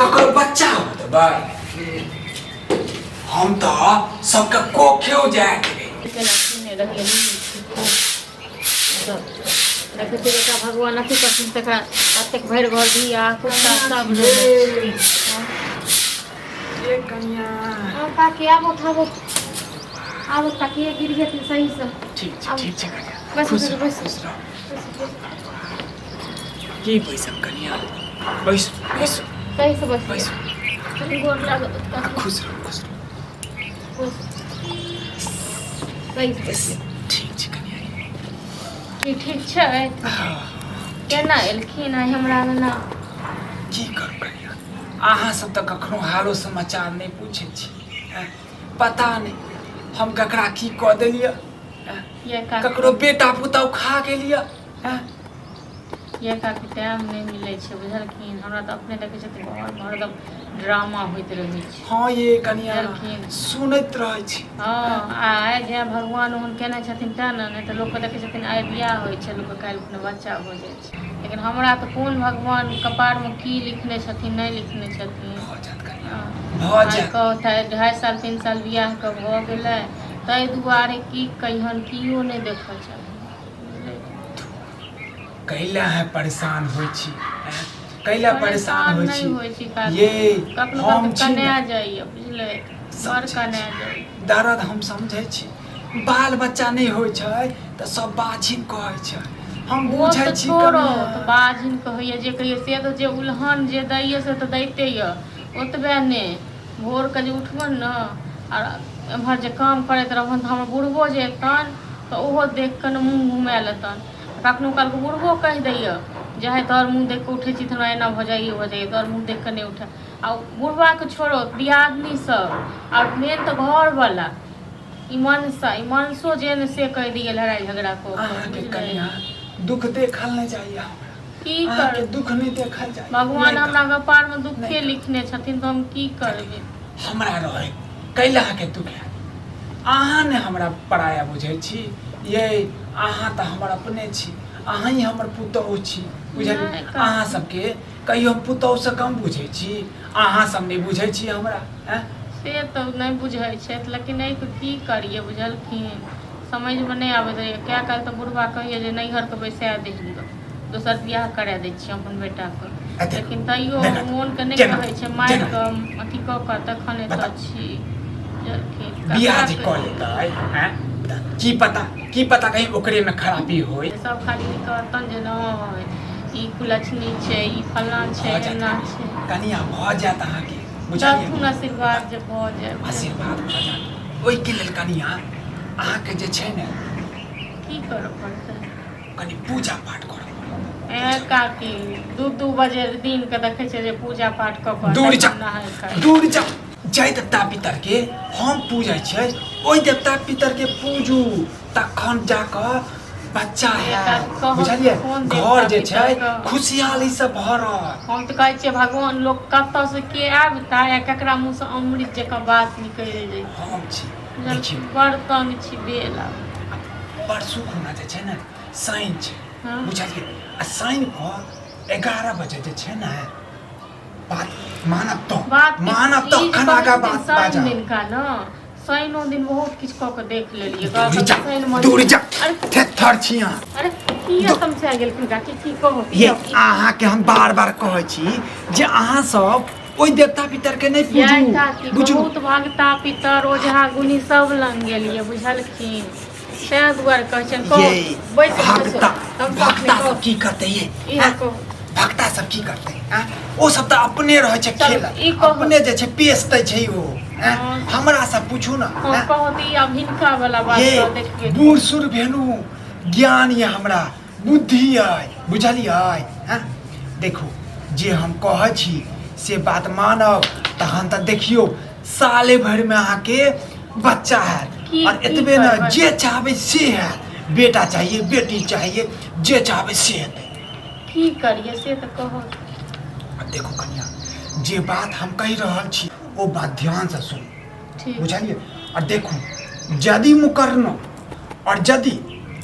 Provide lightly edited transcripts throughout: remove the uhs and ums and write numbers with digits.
ककरो बच्चा हो देबै? हम तऽ सबके कोखे जाय देबै। केना सुनने रहियै सब देखै छियै, बेटा भगवान अथी करथिन तकरा कतेक भरि घर धिया पुता सब रहै। ए कनिया। हँ काकी, आबो आबो आबो काकी, गिर जेथिन सहीसँ। ठीक छै। आबू। ठीक छै कनिया। बैसू, खुश बैसू, रहू। बैसू। खुश रहू। बैसू, बैसू। की बैसब कनिया? बैसू बैसू। सहीसँ बैसू। बैसू। गोर लागत आ काकी। खुश रहू, खुश रहू। बैसू, सहीसँ बैसू। ठीक छै कनिया। की ठीक छै? केना एलखिन आइ हमरा अंगना? की करू कनिया, अहाँ सब तऽ कखनो हालो समाचार नहि पूछै छी, हैं? पता नहि हम ककरा की कऽ देलियै, हैं? ये काकी। ककरो बेटा पुतहु खा गेलियै, हैं? ये काकी, टाइम नहि मिलै छै बुझलखिन। हमरा तऽ अपने देखै छथिन, घरमे हरदम ड्रामा होइत रहै छै। हँ ये कनिया। बुझलखिन। सुनैत रहै छी। हँ, आ आइ जे भगवान ओहन केने छथिन तेँ ने, नहि तऽ लोकके देखै छथिन, आइ बियाह होइ छै लोकके, काल्हि अपने बच्चा भऽ जाइ छै। लेकिन हमरा तऽ कोन भगवान कपारमे की लिखने छथिन, नहि लिखने छथिन। भऽ जायत कनिया। हँ। भऽ आइ जायत। कहत 2.5 साल 3 साल बियाहके भऽ गेलै, ताहि दुआरे की कहियन, केओ नहि देखऽ चाही। कैला अहाँ परेशान होइ छी, हैं? कैला परेशान होइ नहि छी? होइ छी काकी। ये कखनो हम कखनो छी ने। कना जाइए बुझलै, बड़ समझै कना छी। जाइए। दर्द हम समझै छी। बाल बच्चा नहि होइ छै तऽ सब बाझिन कहै छै, हम ओ बुझै तऽ छी छोड़ो कनिया। तऽ बाझिन कहैए जे कहैए से तऽ, जे उल्हन जे दैए से तऽ दैते यऽ। ओतबे नहि, भोरके जे उठबनि ने आर एम्हर जे काम करैत रहबनि तऽ हमर बुढ़बो जे एतनि तऽ ओहो देख कऽ ने मुँह घुमा लेतनि। कखनो कालके बुढ़बो कहि दैए जे हे, तोहर मुँह देख कऽ उठै छी तऽ हमरा एना भऽ जाइए, भऽ जाइए, तोहर मुँह देख कऽ नहि उठै। आ बुढ़बाके छोड़ो, दियादनी सब आओर मेन तऽ घरवला ई मनसा, ई मनसो जे ने से कहि दैए लड़ाइ झगड़ा कऽ कऽ, अहाँके बुझलियै? कनिया दुख देखल नहि जाइए हमरा। की अहाँके कर दुख नहि देखल जाइए। भगवान नहि हमरा कपारमे नहि दुखे करब। लिखने छथिन तऽ हम की करबै? हमरा रहै कैला अहाँके दुख हैत? अहाँ ने हमरा पराया बुझै छी ये। अहाँ तऽ हमर अपने छी, अहाँ ही हमर पुतोहु छी, बुझलियै? नहि, काकी। अहाँ सबके कहियो हम पुतोहुसँ कम बुझै छी? अहाँ सब नहि बुझै छी हमरा, आँय? से तऽ नहि बुझै छथि, लेकिन एहिके की करियै बुझलखिन, समझमे नहि आबैत रहैए। कए काल तऽ बुढ़बा कहैए जे नैहरके बैसा दही गऽ, दोसर बियाह करा दै छियै अपन बेटाके। देखू, लेकिन तैयो देखू, मोनके नहि केना- कहै छै, मारि केना? कऽ अथी कऽ कऽ तखन एतऽ छी बुझलखिन। बियाह ककरा जे कऽ लेतै, आँय, तऽ की पता, की पता कहीं ओकरेमे खराबी होय। सब खाली ई कहतन जे नहि, ई कुलक्षणी छै, ई फल्लाँ छै, भऽ जायत। एना छै। कनिया, भऽ जायत अहाँके, बुझलियै? दथुन आशीर्वाद जे भऽ जाय। आशीर्वाद भऽ जायत। ओहिके लेल कनिया, अहाँके जे छै ने की करऽ पड़तै? कनि पूजा पाठ करऽ पड़त। ए काकी, 2-2 बजे दिन के देखै छियै जे पूजा पाठ कऽ कऽ दूर जा। तखन नहाय खाय। दूर जा। जाहि देवता पितरके हम पूजै छियै, ओहि देवता पितरके पूजू, तखन जाकऽ बच्चा हैत, कहू, बुझलियै? कोन देवता घर जे छै पितरके? खुशहालीसँ भरत। हम तऽ कहै छियै भगवान, लोक कतऽसँ के आबता या ककरा मुँहसँ अमृत जकाँ बात निकलि जेतै। हम छी, देखियौ। बड़ तंग छी भेल आब। परसू खुना जे छै ने, शनि छै। बुझलियै? आ शनि कऽ 11 बजे जे छै ने, बात मानब तऽ बात मानब ई तऽ जे खन कहै आगा छथिन बात शनि बाजब। दिनका ने, शनिओ दिन बहुत किछु कऽ के देख लेलियै। दूर जा। शनि मने दूर जा। अरे। थेथर छी अहाँ। अरे, किया तमसा गेलखिन काकी? की कहू? ये अहाँके हम बार बार कहै छी जे अहाँ सब ओहि देवता पितर के नहि ये पूजू। काकी, बुझू। बहुत भगता पितर, ओझा गुनी सब लग गेलियै बुझलखिन, तें दुआरे कहै छियनि। कहू। ये बैसू बैसू। भक्ता हम सब भक्ता कहू। सब की करतै ये? इहे आँय? कहू। भक्ता सब की करतै, आँय? ओ सब तऽ अपने रहै छै चलू, खेल ई कहू। अपने जे छै पेश दै छै ओ, आँय? हँ। हमरा सब पूछू ने। हम आँय? कहू तऽ ई आब हिनका वाला बात ये कऽ देखबै। बूढ़ सूढ़ भेलू, ज्ञान यऽ हमरा, बुद्धि अइ, बुझलियै? आँय? देखू, जे हम कहै छी से बात मानब तहन तऽ देखियौ, साले भरिमे अहाँके बच्चा हैत। की आओर की एतबे ने, करबै? जे चाहबै से हैत। बेटा चाहिए, बेटी चाहिए, जे चाहबै से हेतै। की करियै से तऽ कहू। आ देखू कनिया, जे बात हम कहि रहल छी ओ बात ध्यानसँ सुनू। ठीक। बुझलियै? आ देखू, यदि मुकरलहुँ आओर यदि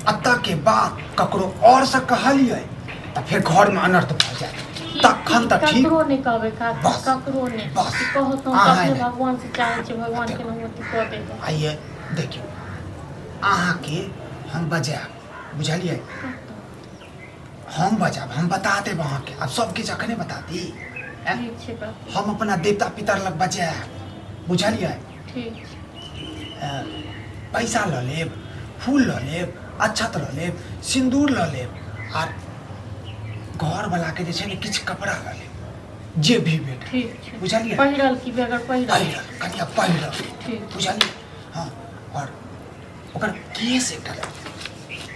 एतऽ के बात ककरो आओरसँ कहलियै तऽ फेर घरमे अनर्थ भऽ जायत। तखन तऽ ठीक। ककरो नहि कहबै काकी, बस, ककरो नहि। बस। ई कहत हम अहाँ तखने नहि। भगवान से चाहै छी भगवान के हम अथी कऽ देबै। आइए देखियौ, अहाँके हम बजायब, बुझलियै? हम बजायब, हम बता देब अहाँके। आब सब किछु अखने बता दी? आँय? ठीक छै काकी। हम अपना देवता पितर लग बजायब, बुझलियै? ठीक छै। पैसा लऽ लेब, फूल लऽ लेब, अक्षत लऽ लेब, सिन्दूर लऽ लेब, आर घरवलाके जे छै ने किछु कपड़ा लऽ लेब, जे भी भेटत। ठीक छै। बुझलियै? पहिरल की बगैर पहिरल? पहिरल कनिया, पहिरल। ठीक। बुझलियै? हँ, आओर ओकर केस एकटा लऽ लेब,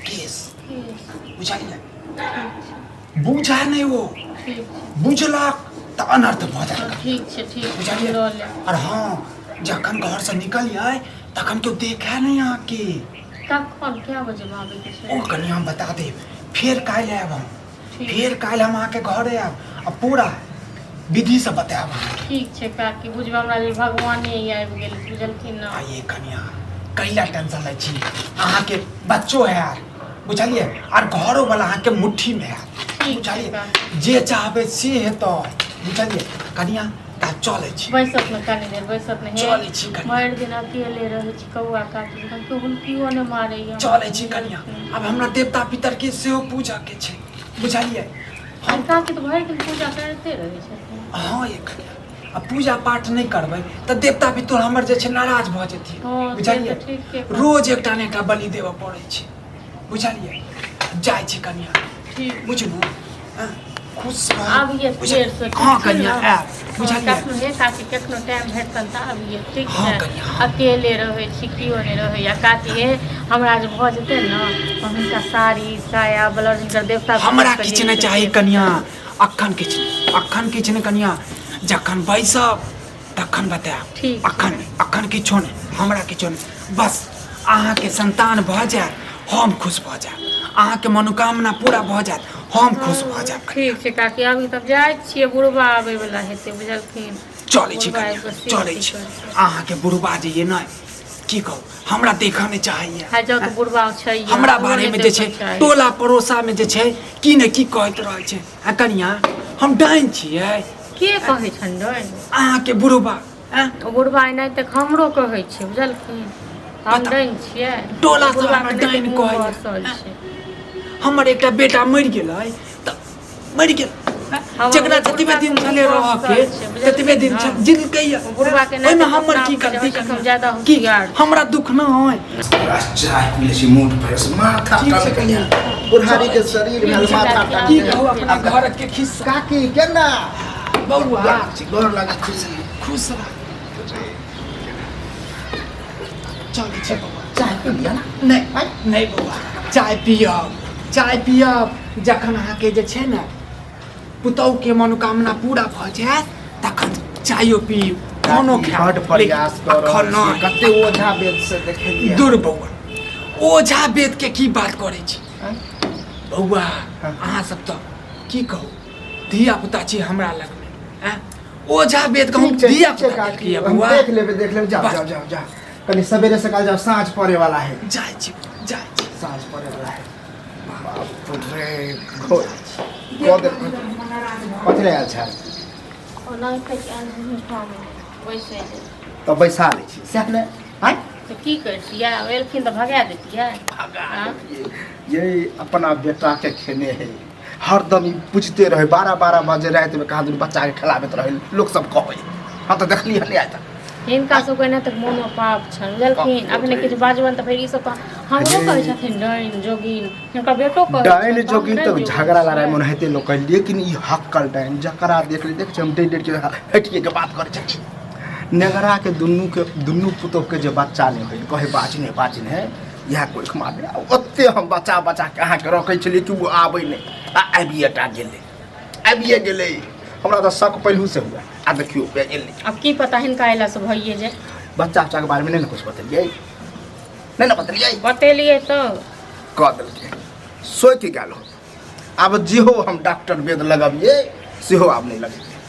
केस। ठीक। बुझलियै? ठीक छै। बुझा नहि ओ। ठीक छै। बुझलक तऽ अनर्थ भऽ जायत। ठीक छै, ठीक छै। बुझलियै? लऽ लेब। आओर हँ, जखन घरसँ निकलियै तखन केओ देखै नहि अहाँके। कखन कए बजे आबैके छै? ओ कनि हम बता देब, फेर काल्हि आयब हम। ठीक। फेर काल्हि हम अहाँके घरे आयब आ पूरा विधिसँ बतायब अहाँके। ठीक छै काकी, बुझबै हमरा लेल भगवाने ई आबि गेल, बुझलखिन ने? आइए कनिया, कैला टेंशन लै छी? अहाँके बच्चो हैत, बुझलियै? आर घरोवला अहाँके मुट्ठीमे हैत। ठीक छै। बुझलियै? काकी। जे चाहबै से हेतै, बुझलियै कनिया? तऽ चलै छी। बैसत ने कनी देर, बैसत ने हे। चलै छी कनिया। भरि दिन अकेले रहै छी, कौआ काकी जकाँ, केओ हुलकियो नहि मारैया। चलै छी कनिया, आब हमरा देवता पितरके सेहो पूजा के छै, बुझलियै? हम काकी तऽ भरि दिन पूजा करिते रहै छथिन। हँ ये कनिया, आ पूजा पाठ नहि करबै तऽ देवता पितर हमर जे छै नाराज भऽ जेथिन। हँ, से बुझलियै? तऽ ठीके कहै। रोज एकटा ने एकटा बलि देबऽ पड़ै छै, बुझलियै? जाइ छी कनिया। ठीक। बुझलू? हँ, खुश रहब। आबियै बुझल- फेरसँ, ठीक हँ छै कनिया, ने? आयब, बुझलियै? कखनो हे काकी, कखनो टाइम भेटतनि तऽ आबियै, ठीक हँ छै? कनिया, हँ। अकेले रहै छी, केओ नहि रहैया काकी। हे, हमरा जे भऽ जेतै ने तऽ हुनका साड़ी साया ब्लाउज हिनकर देवता हमरा पितरके किछु जे नहि छै चाही से। कनिया, अखन किछु नहि, अखन किछु नहि कनिया। जखन बैसब तखन बतायब। ठीक छै। अखन नहि, अखन किछो नहि, हमरा किछो नहि। बस अहाँके संतान भऽ जायत, हम खुश भऽ जायब। अहाँके मनोकामना पूरा भऽ जायत, हम खुश भऽ जायब। ठीक छै काकी, अभी तब जाइ छियै, बुढ़बा आबै वला हेतै, बुझलखिन? चलै छी बुढ़बा कनिया, आबि कऽ से चलै अथी छी। करतै। अहाँके बुढ़बा जे ये ने, की कहू, हमरा देखऽ नहि चाहैया। हाय जाउ तऽ बुढ़बा छै ये, हमरा हमरो बारेमे नहि जे छै देखऽ चाही। टोला पड़ोसामे जे छै की ने की कहैत रहै छै। आ कनिया, हम डाइन छियै? के कहै छनि डाइन? अहाँके बुढ़बा। आँय? ओ बुढ़बा एनाहिते हमरो कहै छै, बुझलखिन? हम पता- डाइन छियै? टोला सब बुढ़बा हमरा के डाइन मुँह कहैया। बसल छै। हमर एकटा बेटा मरि गेलै तऽ मरि गेल। हमर जकरा ओ जतबे बुढ़बा दिन के छलै मुँह रहऽके बसल छै, बुझलखिन ततबे दिन ने? छल जिलकै। ओ बुढ़बा के ओहिमे नहि हमर अपना की आपके गलती? जे होइ छै, हम ज्यादा की होशियार। हमरा दुख न होय? बस चाय पी लै छी, मूड फ्रेश, माथा ठीक छै टनकैया। कनिया। बुढ़ारी के शरीर भेल, ठीक छै माथा काकी, की टनकैया। कहू अपना घर के खिस्सा। काकी केना? बौआ। छी, गोर लगै छी। खुश रह। चलै छी बौआ। चाय पी लिअ ने। नहि नहि बौआ, चाय पियब, चाय पियब जखन अहाँके जे छै ने पुतहुके मनोकामना पूरा भऽ जायत, तखन चायो पीब, खानो काकी, खायब। बड प्रयास कऽ लेकिन रहल अखन छी। नहि। कते ओझा वेद से देखेलियै। दूर बौआ, ओझा वेद के की बात करै छी बौआ? हाँ। अहाँ सब तऽ की कहू, धिया पुता छी हमरा लगमे। आँय? ओझा वेद कहूँ ठीक छै, धिया ठीक छै पुता काकी, देलकै हम बौआ। देख लेबै, देख लेबै। जाओ। बस। जाओ जाओ जाओ, कनि सवेरे सकाल जाओ, साँझ पड़े वाला है। जाइ छी, जाइ छी। साँझ पड़े वाला है। बाप रे, घोर कऽ दे। कथी लए आयल छै? ओनाहिते आयल हम बैसै लेल। तऽ बैसा लै छी सएह ने? आँय? तऽ की करितियै, एलखिन तऽ भगा दैतियै? आँ? ये अपना बेटा के खेने है, हरदम ई पूछते रहे। 12-12 बजे रातिमे कहाँ दिन बच्चाके खेलाबैत रहे, लोक सब कहै। हम तऽ देखलियै हन नहि आइ तक। हिनका सबके एना तक मोनमे पाप छनि, बुझलखिन? अखने किछु बाजबनि तऽ फेर ई सब तऽ हमरो कहै छथिन डाइन जोगिन, हिनकर बेटो कहै डाइन छनि, तऽ हम जोगिन डाइन तऽ जोगिन झगड़ा लड़ाइ छियै। मन हेतै लोक कहै, लेकिन ई हक्कल डाइन जकरा देख ले, देख छै हम डरि डरि के हटिए के बात करै छी। नेंगराके दुनूके दुनू पुतोहके जे बच्चा नहि होइ, कहै बाजने बाजने इएह कोख मारने। आ ओते हम बचा बचा के अहाँके रखै छलियै कि ओ आबै नहि, आ आबिए टा गेलै, आबिए गेलै। हमरा तऽ शक पहिलहुँ से हुए, आ देखियौ एलै। आब की पता हिनका अयलासँ भइए जाय। बच्चा उच्चाके बारेमे नहि ने किछु बतेलियै? नहि ने बतेलियै? बतेलियै तऽ कऽ देलकै, सोचि गेल हो। आब जेहो हम डॉक्टर वेद लगबियै सेहो आब नहि लगेबै।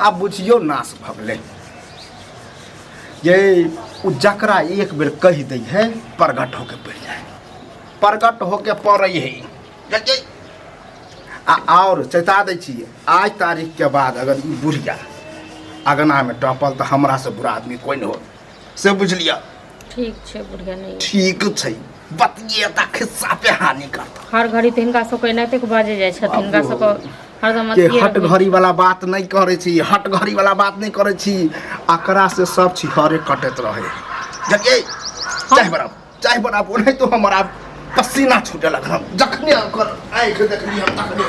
आब बुझियौ नाश भऽ गेलै। ये ओ जकरा एक बेर कहि दै है, प्रगट होके पड़ि जाइ, प्रगट होके पड़ै है, बुझलियै? आ आओर चेता दै छी, आज तारीख के बाद अगर ई बुढ़िया अगनामे टपल तऽ हमरासँ बुरा आदमी कोइ नहि होत, से बुझलियै? ठीक छै बुढ़िया, नहि ठीक छै। बतिये तऽ खिस्सा पे हानि करता। हर घड़ी तऽ हिनका सबके एनाहिते के बाजै जाइ छथिन, हिनका सबके हरदम के अथिये हट रहै। घड़ी वाला बात नहि करै छी, हट घड़ी वाला बात नहि करै छी। अकरा से सब छिहरे कटैत रहे, बुझलियै? चाय बनाबू, चाय बनाबू, नहीं तो हमारा पसीना छूटे लगल। हम जखने ओकर आँखि देखली हम तखने